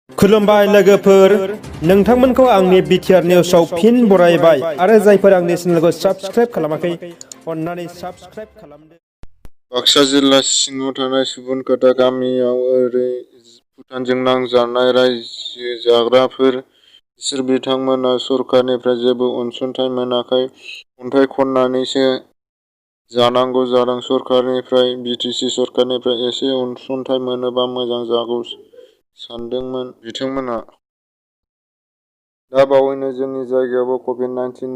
खुलुमबाय लोगोफोर, नोंथांमोनखौ आंनि BTR निउसआव फिन बरायबाय आरो जायफोर आंनि चेनेलखौ साबस्क्राइब खालामाखै अन्नानै साबस्क्राइब खालामदो। बाक्सा जिल्ला सिङाव थानाय सुबुनकाटा गामियाव ओरै भुटानजों नांजानाय रायजो जाग्राफोर, बिसोर बिथांमोना सरकारनिफ्राय जेबो अनसुंथाइ मोनाखै, अन्थाइ खननानैसो जानांगौ जादों। सरकारनिफ्राय BTC सरकारनिफ्राय एसे अनसुंथाइ मोनोबा मोजां जागौ सानदोंमोन बिथांमोना। दा बावैनो जोंनि जायगायावबो COVID-19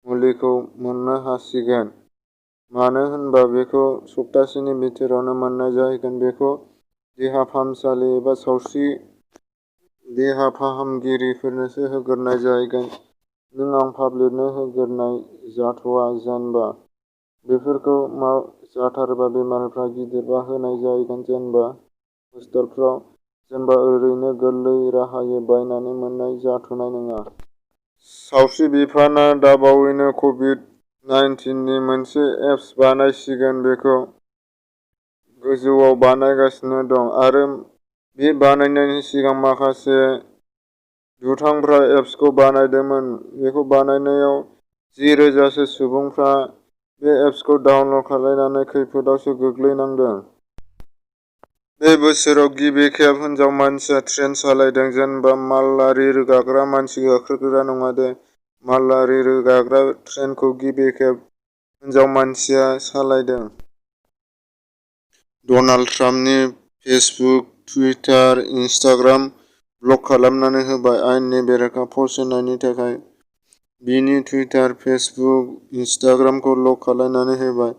मुलिखौ मोननो हासिगोन। मानो होनबा बेखौ सप्तासेनि बिथोरावनो मोननाय जाहैगोन। बेखौ देहा फाहामसालि एबा सावस्रि देहा फाहामगिरिफोरनोसो होग्रोनाय जाहैगोन। नों आं पाब्लिकनो होग्रोनाय जाथ'वा। जेनबा बेफोरखौ जाथारोबा बेमारफ्रा गिदिरबा होनाय जाहैगोन। जेनबा हस्पिटालफ्राव जेनबा ओरैनो गोरलै राहायै बायनानै मोननाय जाथ'नाय नङा। सावस्रि बिफाना दाबावैनो COVID-19नि मोनसे एप्स बानायसिगोन। बेखौ गोजौआव बानायगासिनो दं आरो बे बानायनायनि सिगां माखासे दुथांफ्रा एप्सखौ बानायदोंमोन। बेखौ बानायनायाव 10,000सो सुबुंफ्रा बे एप्सखौ डाउनलड खालामनानै खैफोदावसो गोग्लैनांदों। बे बोसोराव गिबि खेब हिनजाव मानसिया ट्रेन सालायदों। जेनबा माल लारि रोगाग्रा मानसि गाखोग्रा नङा दे। माल लारि रोगाग्रा ट्रेनखौ गिबि खेब हिनजाव मानसिया सालायदों। डनाल्ड ट्राम्पनि फेसबुक, टुइटार, इनस्टाग्राम ब्लक खालामनानै होबाय आयेननि बेरेखा पस्ट होनायनि थाखाय। बिनि टुइटार, फेसबुक, इनस्टाग्रामखौ लक खालामनानै होबाय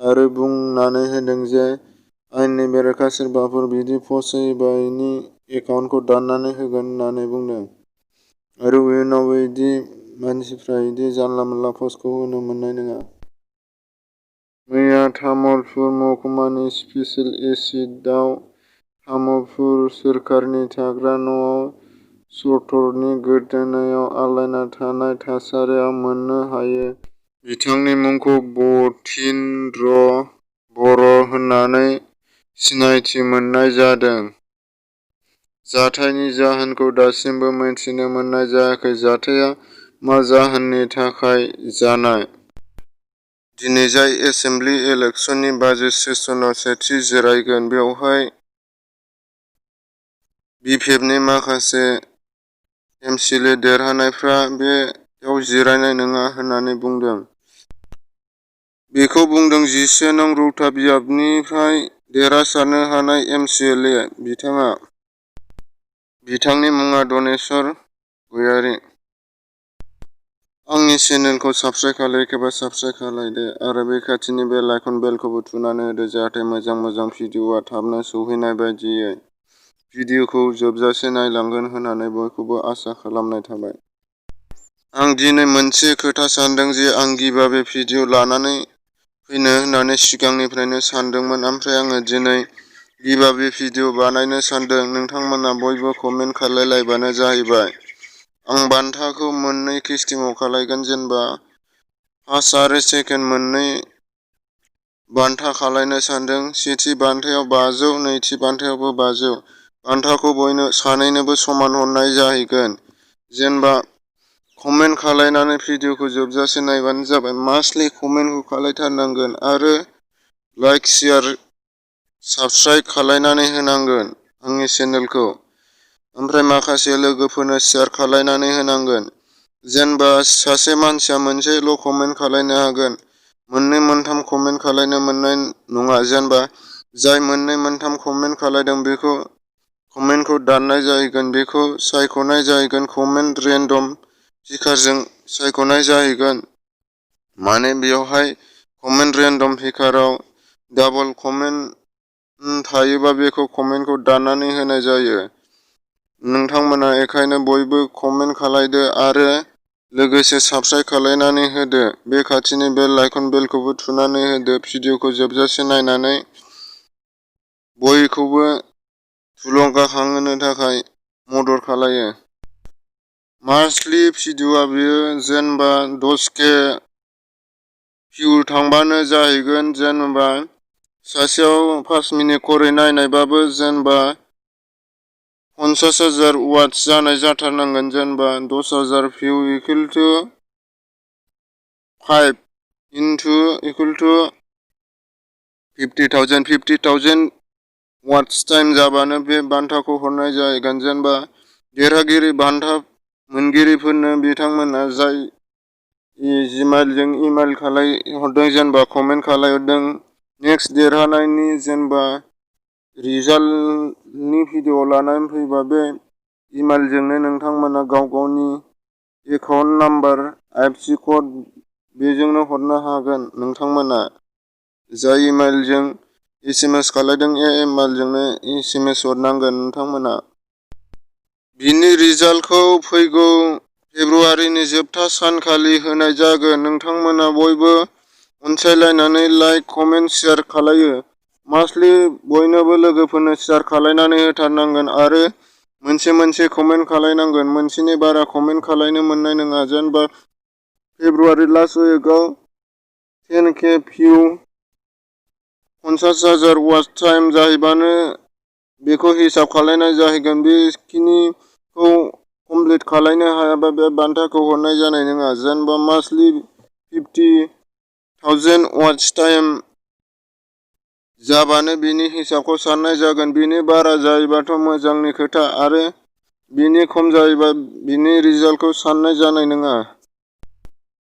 आरो बुंनानै होदों जे आयेननि बेरेखा सोरबाफोर बिदि पस्ट होयोबा बिनि एकाउन्टखौ दाननानै होगोन होननानै बुंदों। आरो उनाव बिदि मानसिफ्रा बिदि जानला मोनला पस्टखौ होनो मोननाय नङा। मैया तामुलपुर महकुमानि स्पेसियेल एसिडआव तामुलपुर सोरखारनि थाग्रा न'आव सत्रनि गोदोनायाव आलायना थानाय थासारियाव मोननो हायो। बिथांनि मुंखौ बतीन्द्र बर' होननानै सिनायथि मोननाय जादों। जाथायनि जाहोनखौ दासिमबो मिथिनो मोननाय जायाखै। जाथाया मा जाहोननि थाखाय जानाय? दिनै जाय एसेम्बलि इलेक्सननि बाजेट सेसनाव सेथि जिरायगोन, बेवहाय बिपिएफनि माखासे MCLA देरहानायफ्रा बेयाव जिरायनाय नङा होननानै बुंदों। बेखौ बुंदों 10 नं रौता बियाबनिफ्राय देरहासारनो हानाय MCLA बिथाङा। बिथांनि मुङा धनेस्वर गयारी। आंनि चेनेलखौ साबस्क्राइब खालायाखैबा साबस्क्राइब खालायदो आरो बे खाथिनि बेल आइकन बेलखौबो थुनानै होदो जाहाथे मोजां भिडिअआ थाबनो सौहैनाय बायदियै भिडिअखौ जोबजासे नायलांगोन होननानै बयखौबो आसा खालामनाय थाबाय। आं दिनै मोनसे खोथा सानदों जे आं गिबाबे भिडिअ लानानै फैनो होननानै सिगांनिफ्रायनो सानदोंमोन। ओमफ्राय आङो दिनै गिबाबे भिडिअ बानायनो सानदों। नोंथांमोना बयबो कमेन्ट खालायलायबानो जाहैबाय। आं बान्थाखौ मोननै किस्टिमाव खालायगोन। जेनबा फार्स्ट आरो सेकेन्ड मोननै बान्था खालायनो सानदों। सेथि बान्थायाव 500, नैथि बान्थायावबो 500। बान्थाखौ सानैनोबो समान हरनाय जाहैगोन। जेनबा कमेन्ट खालायनानै भिडिअखौ जोबजासे नायबानो जाबाय। मासलि कमेन्टखौ खालायथारनांगोन आरो लाइक, शेयार, साबस्क्राइब खालायनानै होनांगोन आंनि चेनेलखौ। ओमफ्राय माखासे लोगोफोरनो शेयार खालायनानै होनांगोन। जेनबा सासे मानसिया मोनसेल' कमेन्ट खालायनो हागोन। मोननै मोनथाम कमेन्ट खालायनो मोननाय नङा। जेनबा जाय मोननै मोनथाम कमेन्ट खालायदों बेखौ कमेन्टखौ दाननाय जाहैगोन। बेखौ सायख'नाय जाहैगोन। कमेन्ट रेन्डम पिकारजों सायख'नाय जाहैगोन। माने बेवहाय कमेन्ट रेन्डम पिकाराव डाबल कमेन्ट थायोबा बेखौ कमेन्टखौ दाननानै होनाय जायो। नोंथांमोना बेखायनो बयबो कमेन्ट खालायदो आरो लोगोसे साबस्क्राइब खालायनानै होदो। बे खाथिनि बेल आइकन बेलखौबो थुनानै होदो। भिडिअखौ जोबजासे नायनानै बयखौबो थुलुंगाखांहोनो थाखाय मदद खालायो। मासलि भिडिअआ बेयो जेनबा 10K भिउ थांबानो जाहैगोन। जेनबा सासेयाव 5 मिनिट खरै नायनायबाबो जेनबा 50,000 वाट्स जानाय जाथारनांगोन। जेनेबा 10,000 view equal to 5 into equal to 50,000 watch time जाबानो बे बान्थाखौ हरनाय जागोन। जेनेबा देरहागिरि बान्था मोनगिरिफोरनो बिथांमोना जाय जिमेलजों इमेल खालायहरदों, जेनेबा कमेन्ट खालायहरदों, नेक्स्ट देरहानायनि जेनेबा रिजाल्टनि भिडिअ लानानै फैबा बे इमेलजोंनो नोंथांमोना गाव गावनि एकाउन्ट नाम्बार, आइएफएससि कड बेजोंनो हरनो हागोन। नोंथांमोना जाय इमेलजों एसएमएस खालायदों ए इमेलजोंनो एसएमएस हरनांगोन नोंथांमोना। बिनि रिजाल्टखौ फैगौ फेब्रुवारिनि जोबथा सानखालि होनाय जागोन। नोंथांमोना बयबो अनसायलायनानै लाइक, कमेन्ट, शेयार खालायो। मासलि बयनोबो लोगोफोरनो शेयार खालायनानै होथारनांगोन आरो मोनसे कमेन्ट खालायनांगोन। मोनसेनि बारा कमेन्ट खालायनो मोननाय नङा। जेनेबा फेब्रुवारि लास्ट उइकआव 10K भिउ 50,000 वाच टाइम जाहैबानो बेखौ हिसाब खालायनाय जाहैगोन। बेखिनिखौ कमप्लिट खालायनो हायाबा बे बान्थाखौ हरनाय जानाय नङा। जेनेबा मासलि 50,000 वाच टाइम जाबानो बिनि हिसाबखौ साननाय जागोन। बिनि बारा जायोबाथ' मोजांनि खोथा आरो बिनि खम जायोबा बिनि रिजाल्टखौ साननाय जानाय नङा।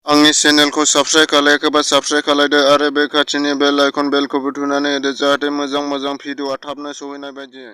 आंनि चेनेलखौ साबस्क्राइब खालायाखैबा साबस्क्राइब खालायदो आरो बे खाथिनि बेल आइकन बेलखौबो थुनानै होदो जाहाथे मोजां भिडिअआ थाबनो सौहैनाय बायदियै।